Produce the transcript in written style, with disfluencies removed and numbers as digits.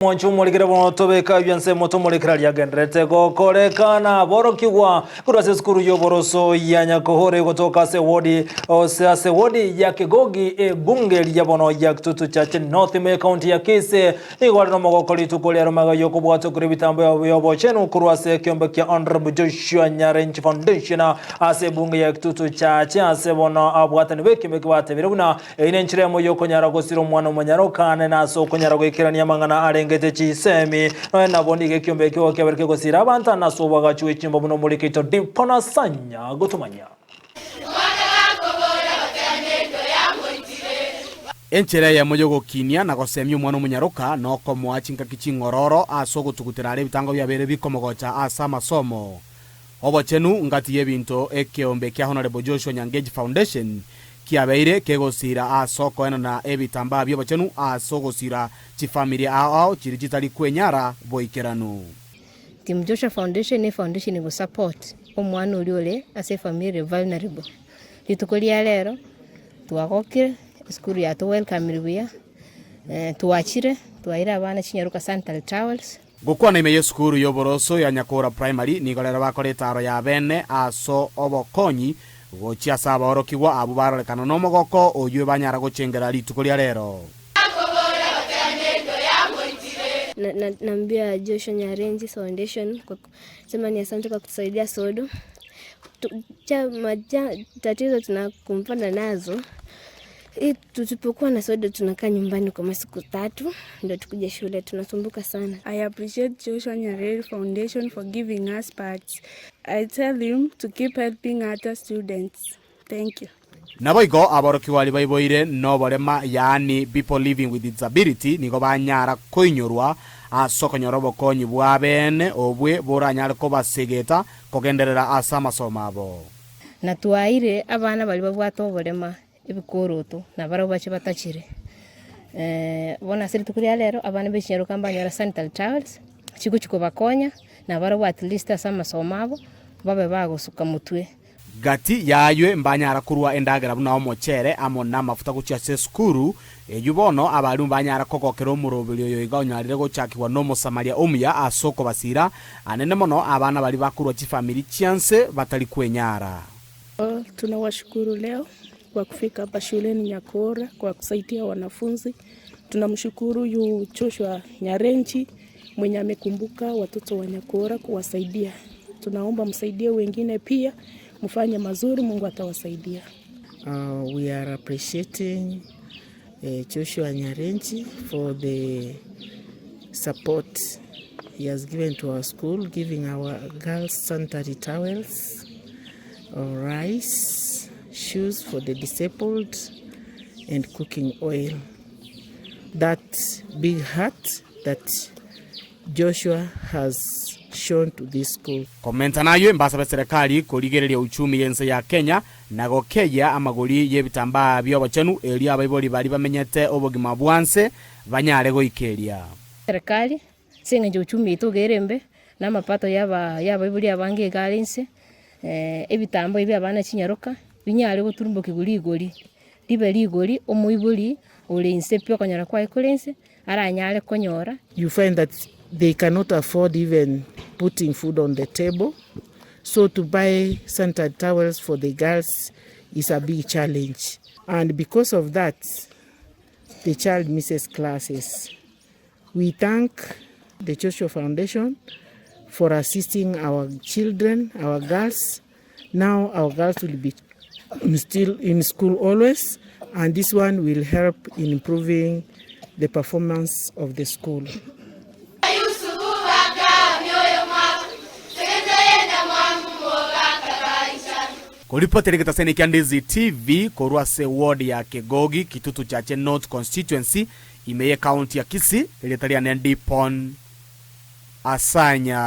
Mwanche omorekere bono tobeka ebia nsemo tomorekere aria agendererete gokorekana. Aborokigwa korwa ase esukuru y'oboroso ya Nyakohore gotoka ase ewodi ose ase ewodi ya Kegogi ebunge eria bono ya Kitutu Chache North ime ekaunti ya Kisii nigo are nomogoko rituko ria Rumaga y'okobwatwa korwa ebitambo bi'obochenu korwa ase ekeombe kia Honourable Joshua Nyarenchi Foundation ase ebunge ya Kitutu Chache ase bono abwatani b'ekeombe kibatebire buna Eyio nenchera eyemo y'okonyara gosira omwana omonyaroka, na ase okonyara goikerania amang'ana arengete chisemi. Nonya nabo nigo ekiombe ekio kiabeire kegosira abanto ane ase oboagachi bwe chinyomba buna omoriki Todipo na Sanya gotomanya. Enchera eyemo y'ogokinia na gosemia omwana omonyaroka nokomoa chingaki ching'ororo ase ogotugutera are ebitango biabeire bikomogocha ase amasomo. Obochenu ngati y'ebinto ekeombe kia Honourable Joshua Nyangeji Foundation kiabeire kegosiira ase okoenana ebitambaa bi'obochenu ase ogosiira chifamiri ao ao chiria chitari kwenyara boikeranu. Team Joshua Foundation ne efoundation ego support omwana oria ore ase efamiri ere vulnerable. Rituko ria rero twagokire, esukuru yato welcomire buya, twachire twaire abana chinyaroka sanitary towels. Gokwana ime y'esukuru y'oboroso ya Nyakora Primary nigo rero bakora etaaro ya bene ase obokonyi gochia ase abaorokigwa abwo barorekana nomogoko oyio banyara gochengera rituko ria rero. Naambia Joshua Nyarenzi Foundation kwa kusema ni asante kwa kutusaidia sodo. Tatizo tunakumbana nazo Hii tusipokuwa na sodo tunakaa nyumbani kwa masiku tatu ndio tukuje shule, tunasumbuka sana. I appreciate Joshua Nyerere Foundation for giving us pads. I tell him to keep helping other students. Thank you. Naboigo aborokigwa baria baiboire noborema, yaani people living with disability, nigo banyara koinyorwa ase okonyora obokonyi bw'abeene obwe boranyare kobasegeta kogenderera ase amasomo abo. Na twaeire abana baria babwate oborema ebikoroto, na barabwo bache batachere. Bono ase rituko ria rero, abana be chinyaroka mbanyore sanitary towels, chigochi kobakonya, na barabwo at least ase amasomo abo, babe bagosuka motwe. Gati y'aywe mbanyara korua endagera buna omochere amo namafuta gochia ase esukuru, eyio bono abalimu banyara kogokera omoroberi oyo iga onyarire gochakigwa n'Omosamaria omuya ase okobasiira, anene mono abana baria bakorua chifamiri chianse batari kwenyara. Tunawashukuru leo kwa kufika hapa shuleni Nyakora kwa kusaidia wanafunzi. Tunamshukuru yu Joshua Nyarenchi mwenye amekumbuka watoto wa Nyakora kuwasaidia. Tunaomba msaidie wengine pia, mfanye mazuri, Mungu atawasaidia. Uh, we are appreciating uh, Joshua Nyarenchi for the support he has given to our school, giving our girls sanitary towels, rice, shoes for the disabled, and cooking oil. That big heart that Joshua has shown to this school. Komenta nayio embasabe serikali korigereria uchumi y'ense ya Kenya na gokeyia amagori y'ebitambaa bi'obochenu erio abaibori baria bamenyete obogima bwa nse banyare goikeria. Serikali, ase eng'encho uchumi yaito iga ere embe, na amapato yaba yabaibori abange iga are inse, ebitambaa ebi abana chinyaroka, binyare goturumbokigwa rigori, ribe rigori omoibori ore inse pi okonyora kwaye kore inse, aranyare konyora. You find that they cannot afford even putting food on the table so to buy sanitary towels for the girls is a big challenge and because of that the child misses classes. We thank the Joshua Foundation for assisting our children, our girls. Now our girls will be still in school always and this one will help in improving the performance of the school. Koripotera egetaseni kia Ndizi TV korwa ase ward ya Kegogi, Kitutu Chache North Constituency, ime ye county ya Kisii, erieta riane Dipon Asanya.